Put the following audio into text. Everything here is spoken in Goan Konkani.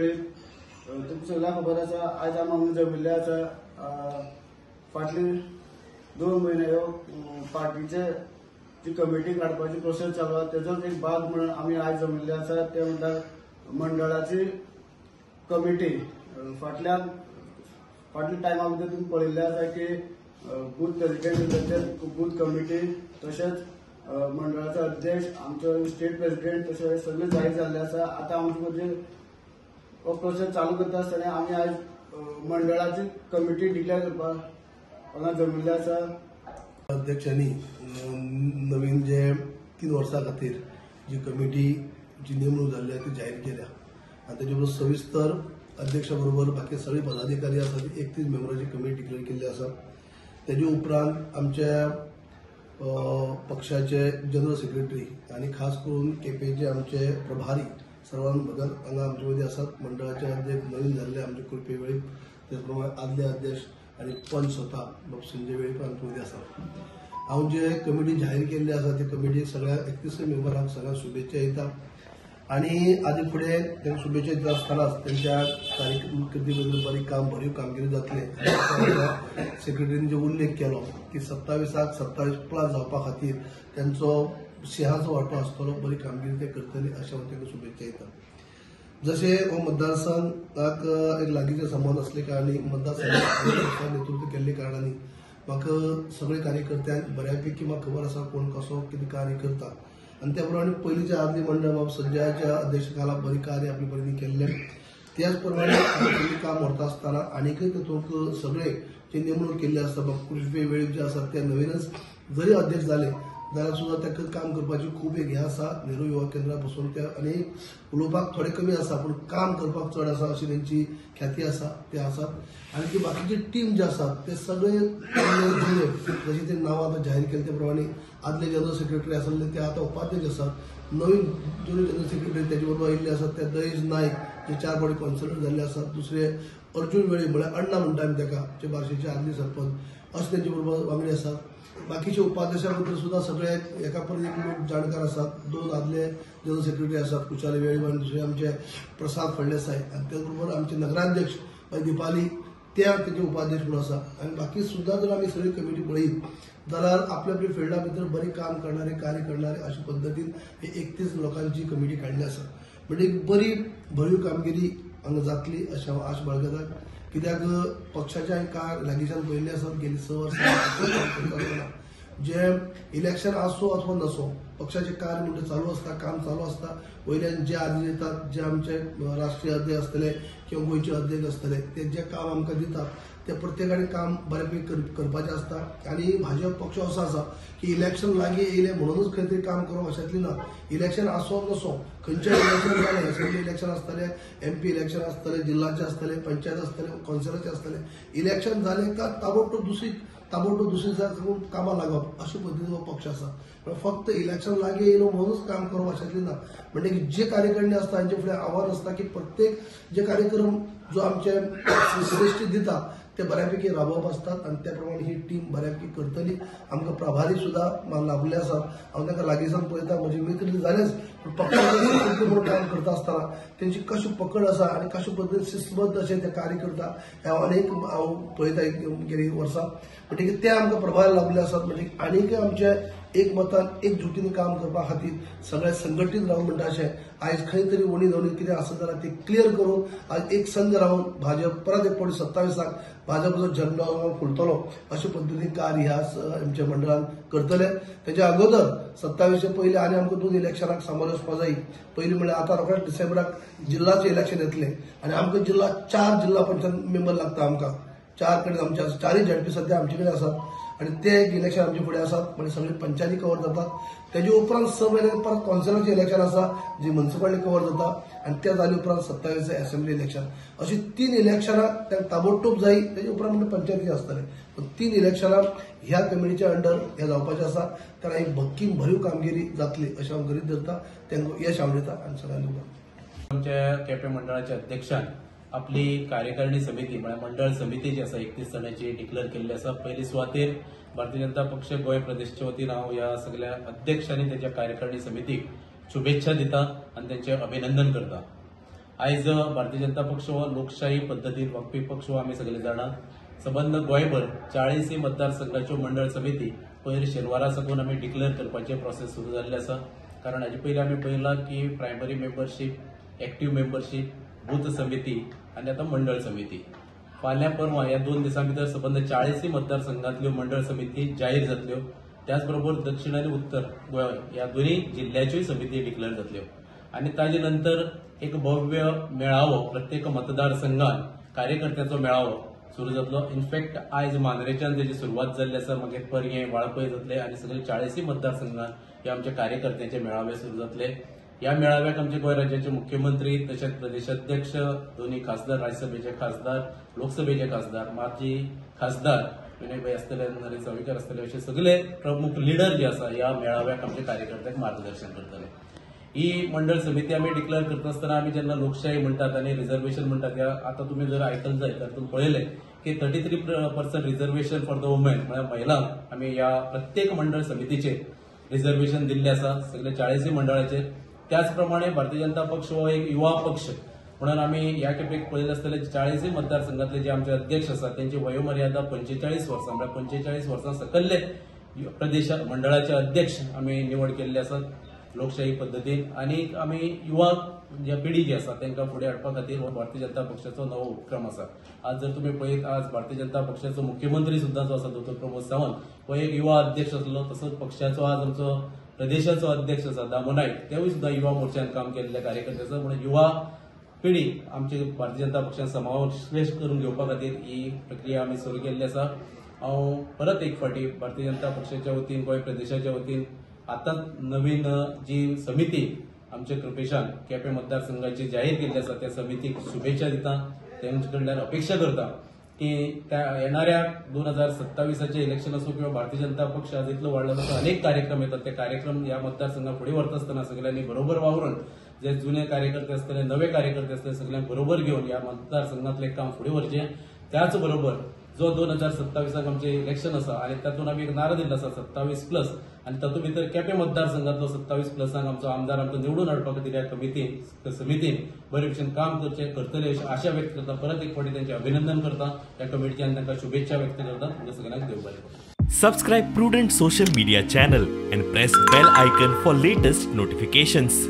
तुमकां सगळ्यांक खबर आसा, आयज आमी हांगा जमिल्ले आसा. फाटले 2 म्हयने ह्यो पार्टीचे जी कमिटी काडपाची प्रोसेस चालू आसा तेजोच एक भाग म्हणून आमी आयज जमिल्ले आसा. ते म्हणल्यार मंडळाची कमिटी. फाटल्या टायमा भितर तुमी पळयल्ले आसा की बूथ प्रेसिडेंट, बूथ कमिटी, तशेंच मंडळाचो अध्यक्ष, आमचो स्टेट प्रेसिडेंट, तशें सगळे जाहीर जाल्ले आसा. आतां आमचे म्हणजे हो प्रोसेस चालू करता आसतना आमी आयज मंडळाची कमिटी डिक्लेअर करपाक हांगा जमिल्ले आसा. अध्यक्षांनी नवीन जे 3 वर्सां खातीर जी कमिटी जी नेमणूक जाल्ली आसा ती जाहीर केल्या आनी तेजे बरोबर सविस्तर अध्यक्षा बरोबर बाकी सगळे पदाधिकारी आसा ती 31 मेंबरांची कमिटी डिक्लेअर केल्ली आसा. तेजे उपरांत आमच्या पक्षाचे जनरल सेक्रेटरी आनी खास करून केपेंचे आमचे प्रभारी सर्वान भगत हांगा आमचे मदीं आसात. मंडळाचे अध्यक्ष नवीन जाल्ले आमचे कृपे वेळीप, तेच प्रमाणे आदले अध्यक्ष आनी पंच स्वता बाब संजय वेळीप आमचे मदीं आसात. हांव जे कमिटी जाहीर केल्ली आसा ती कमिटी सगळ्या 31 मेंबरांक सगळ्यांक शुभेच्छा दिता आनी आदी फुडें तांकां शुभेच्छा दिता आसतनाच तेंच्या कारकिर्दी बद्दल बरी काम भरीव कामगिरी जातली. सेक्रेटरीन जे उल्लेख केलो की 27 27 प्लस जावपा खातीर तेंचो सिंहाचो वांटो आसतलो, बरी कामगिरी ते करतली अशें हांव तांकां शुभेच्छा दिता. जशें हो मतदारसंघाक एक लागींचे संबंद आसले कारणान, मतदारसंघाक नेतृत्व केल्ले कारणांनी म्हाका सगळे कार्यकर्त्यांक बऱ्यापैकी म्हाका खबर आसा कोण कसो कितें कार्य करता आनी त्या प्रमाणे पयलींचे आदली मंडळ बाब संजयाच्या अध्यक्षखाला बरी कार्य आपले परीन केल्लें. त्याच प्रमाणे पयलीं काम व्हरता आसतना आनीकय तातूंत सगळे जे नेमणूक केल्ली आसता, बाब कृष्ण वेळीप जे आसात ते नवीनच जरी अध्यक्ष जाले जाल्यार सुद्दां ताका काम करपाची खूब एक हें आसा. नेहरू युवा केंद्रा बसून ते आनी उलोवपाक थोडें कमी आसा पूण काम करपाक चड आसा अशी तेंची ख्याती आसा, ते आसात. आनी ती बाकीची टीम जे आसात ते सगळे जुने जशी ते नांवां आतां जाहीर केले ते प्रमाणे आदले जनरल सेक्रेटरी आसले ते आतां उपाध्यक्ष आसात, नवीन जुने जनरल सेक्रेटरी तेजे बरोबर आयिल्ले आसात ते दयेश नायक जे 4 फावटी कॉन्सलर जाल्ले आसात, दुसरे अर्जुन वेळीप म्हळ्यार अण्णा म्हणटा आमी ताका, जे बार्शेचे आदले सरपंच अशे तेंचे बरोबर वांगडी आसात. बाकीचे उपाध्यक्षा भितर सुद्दां सगळे एका परत एक लोक जाणकार आसात. 2 आदले जनरल सेक्रेटरी आसात कुशाल वेळीप आनी दुसरे आमचे प्रसाद फळदेसाय आनी त्याच बरोबर आमचे नगराध्यक्ष दीपाली ते तेजे उपाध्यक्ष म्हणून आसा. आनी बाकी सुद्दां जर आमी सगळी कमिटी पळयत जाल्यार आपल्या आपल्या फिल्डा भितर बरें काम करणारे, कार्य करणारे अशे पद्दतीन हे 31 लोकांची कमिटी काडली आसा. म्हणजे एक बरी भरीव कामगिरी हांगा जातली अशें हांव आश बाळगता. कित्याक पक्षाचे हांवें कार लागींच्यान पळयल्ले आसात गेली 6 वर्सां जे इलेक्शन आसो अथवा नसो पक्षाचे कार्य म्हणजे चालू आसता, काम चालू आसता. वयल्यान जे आदेश येतात, जे आमचे राष्ट्रीय अध्यक्ष आसतले किंवा गोंयचे अध्यक्ष आसतले ते जे काम आमकां दितात ते प्रत्येकाने काम बऱ्यापैकी करपाचें आसता. आनी भाजप पक्ष असो आसा की इलेक्शन लागीं येयलें म्हणूनच खंय तरी काम करप अशेंतलें ना. इलेक्शन आसो नसो खंयचें इलेक्शन जालें, असेंब्ली इलेक्शन आसतलें, एमपी इलेक्शन आसतलें, जिल्लाचें आसतलें, पंचायत आसतलें, कौन्सिलाचें आसतलें, इलेक्शन जालें काय ताबडतोब दुसरी कामां लागप अशे पद्दतीन हो पक्ष आसा. फक्त इलेक्शन लागीं येयलो म्हणूनच काम करप अशेंतलें ना. म्हणजे जे कार्यकारिणी आसता हांचे फुडें आव्हान आसता की प्रत्येक जे कार्यक्रम जो आमचे श्रेष्ठी दिता ते बऱ्यापैकी राबोवप आसतात आनी त्या प्रमाणे ही टीम बऱ्यापैकी करतली. आमकां प्रभारी सुद्दां लाभले आसात. हांव तांकां लागींसान पळयता, म्हजे मित्र जालेच पूण पक्षाचे म्हणून काम करता आसतना तेंची कशी पकड आसा आनी कशे पद्दतीन शिस्तबद्ध अशें ते कार्य करता हें हांव अनेक हांव पळयता गेली वर्सां. म्हणटकीर ते आमकां प्रभारी लाभले आसात. म्हणजे आनीकय आमचे एकमतान एकजुटीन काम करपा खातीर सगळे संघटीत रावन म्हणटा अशें आयज खंय तरी उणी धवणी कितें आसत जाल्यार ती क्लियर करून आज एक संघ रावन भाजप परत एक फावटी 27 भाजपचो झेंडो फुलतलो अशे पद्दतीन कार्य ह्या आमच्या मंडळान करतले. तेच्या अगोदर 27 पयलीं आनी आमकां 2 इलेक्शनाक सामोरे वचपा जाय. पयलीं म्हणल्यार आतां रोखडेच डिसेंबराक जिल्लाचें इलेक्शन येतलें आनी आमकां जिल्ला 4 जिल्ला पंचायत मेंबर लागता. आमकां 4 कडेन आमचे 4 झेडपी सद्या आमचे कडेन आसात आनी ते एक इलेक्शन आमचे फुडें आसात. म्हणजे सगळे पंचायती कवर जातात. तेजे उपरांत 6 म्हयन्यान परत कौन्सिलाचें इलेक्शन आसा जी म्युनिसिपालिटी कवर जाता आनी त्या जाले उपरांत 27 असेंब्ली इलेक्शन. अशी 3 इलेक्शनां तांकां ताबडतोब जाय. तेजे उपरांत म्हणजे पंचायती आसतले. पूण 3 इलेक्शनां ह्या कमिटीच्या अंडर हे जावपाचें आसा. तर एक भक्कीम भरीव कामगिरी जातली अशें हांव गरीब धरता. तांकां यश हांव दिता आनी सगळ्यांक आमच्या केपें मंडळाच्या अध्यक्षान आपली कार्यकारिणी समिती म्हळ्यार मंडळ समिती जी आसा 31 जाणांची डिक्लेअर केल्ली आसा. पयली सुवातेर भारतीय जनता पक्ष गोंय प्रदेशच्या वतीन हांव ह्या सगळ्या अध्यक्ष आनी तेंच्या कार्यकारिणी समितीक शुभेच्छा दिता आनी तेंचें अभिनंदन करता. आयज भारतीय जनता पक्ष हो लोकशाही पद्दतीन वागपी पक्ष हो आमी सगळे जाणा. सबंद गोंयभर 40 मतदारसंघाच्यो मंडळ समिती पयर शेनवारा साकून आमी डिक्लेअर करपाचे प्रोसेस सुरू जाल्ले आसा. कारण हाजे पयलीं आमी पळयलां की primary membership, active membership, booth समिती आनी आतां मंडळ समिती. फाल्यां परवां ह्या 2 दिसां भितर सबंद 40 मतदारसंघांतल्यो मंडळ समिती जाहीर जातल्यो. त्याच बरोबर दक्षिण आनी उत्तर गोंय ह्या दोनूय जिल्ल्याच्योय समिती डिक्लेअर जातल्यो आनी ताजे नंतर एक भव्य मेळावो प्रत्येक मतदारसंघात कार्यकर्त्यांचो मेळावो सुरू जातलो. इनफॅक्ट आयज मांद्रेच्यान तेजी सुरवात जाल्ली आसा, मागीर पर्यें, वाळपय जातले आनी सगळे 40 मतदारसंघात हे आमच्या कार्यकर्त्यांचे मेळावे सुरू जातले. ह्या मेळाव्याक आमचे गोंय राज्याचे मुख्यमंत्री तशेंच प्रदेशाध्यक्ष, दोन्ही खासदार, राज्यसभेचे खासदार, लोकसभेचे खासदार, माजी खासदार विनय भाई आसतले, नरेंद्र सावयकर आसतले, अशे सगळे प्रमुख लिडर जे आसा ह्या मेळाव्याक आमचे कार्यकर्त्यांक मार्गदर्शन करतले. ही मंडळ समिती आमी डिक्लेअर करता आसतना आमी जेन्ना लोकशाही म्हणटात आनी रिझर्वेशन म्हणटात, ह्या आतां तुमी जर आयकल जायत तर तुमी पळयलें की 33% रिझर्वेशन फॉर the women, म्हळ्यार महिलांक आमी ह्या प्रत्येक मंडळ समितीचेर रिझर्वेशन दिल्लें आसा सगळे 40 मंडळाचेर. त्याच प्रमाणे भारतीय जनता पक्ष हो एक युवा पक्ष म्हणून आमी ह्या खेपेक पळयलें आसतलें 40 मतदारसंघातले जे आमचे अध्यक्ष आसात त्यांची वयोमर्यादा 45 वर्सां, म्हळ्यार 45 वर्सां सकल्ले प्रदेश मंडळाचे अध्यक्ष आमी निवड केल्ले आसात लोकशाही पद्दतीन. आनी आमी युवा जे पिढी जी आसा तांकां फुडें हाडपा खातीर हो भारतीय जनता पक्षाचो नवो उपक्रम आसा. आज जर तुमी पळयत आज भारतीय जनता पक्षाचो मुख्यमंत्री सुद्दां जो आसा दोतोर प्रमोद सावंत हो एक युवा अध्यक्ष आसलो, तसोच पक्षाचो आज आमचो प्रदेशाचो अध्यक्ष आसा दामू नायक, तेवूय सुद्दां युवा मोर्चान काम केल्ले कार्यकर्ते आसा. म्हणून युवा पिढी आमचे भारतीय जनता पक्षान समावेश करून घेवपा खातीर ही प्रक्रिया आमी सुरू केल्ली आसा. हांव परत एक फावटी भारतीय जनता पक्षाच्या वतीन, गोंय प्रदेशाच्या वतीन आतां नवीन जी समिती आमच्या कृपेशान केपें मतदारसंघाची जाहीर केल्ली आसा त्या समितीक शुभेच्छा दिता. तेंचे कडल्यान अपेक्षा करता की त्या येणाऱ्या 2027 इलेक्शन असो किंवा भारतीय जनता पक्ष आज इतलो वाडला तसो अनेक कार्यक्रम येतात, ते कार्यक्रम ह्या मतदारसंघात फुडें व्हरता आसतना सगळ्यांनी बरोबर वावरून जे जुने कार्यकर्ते आसतले, नवे कार्यकर्ते आसतले सगळ्यांक बरोबर घेवन ह्या मतदारसंघातलें काम फुडें व्हरचें. त्याच बरोबर जो 2027 आमचें इलेक्शन आसा आनी तातूंत आमी एक नारो दिल्लो आसा 27+ आनी तातूंत भितर केपें मतदारसंघातलो 27+ आमचो आमदार आमकां निवडून हाडपा खातीर ह्या कमिटीन समितीन बरे भशेन काम करचें करतले अशी आशा व्यक्त करता. परत एक फावटी तांचें अभिनंदन करता ह्या कमिटीन आनी तांकां शुभेच्छा व्यक्त करता. तुमकां सगळ्यांक देव बरें करूं. Subscribe Prudent Social Media channel and press bell icon for latest notifications.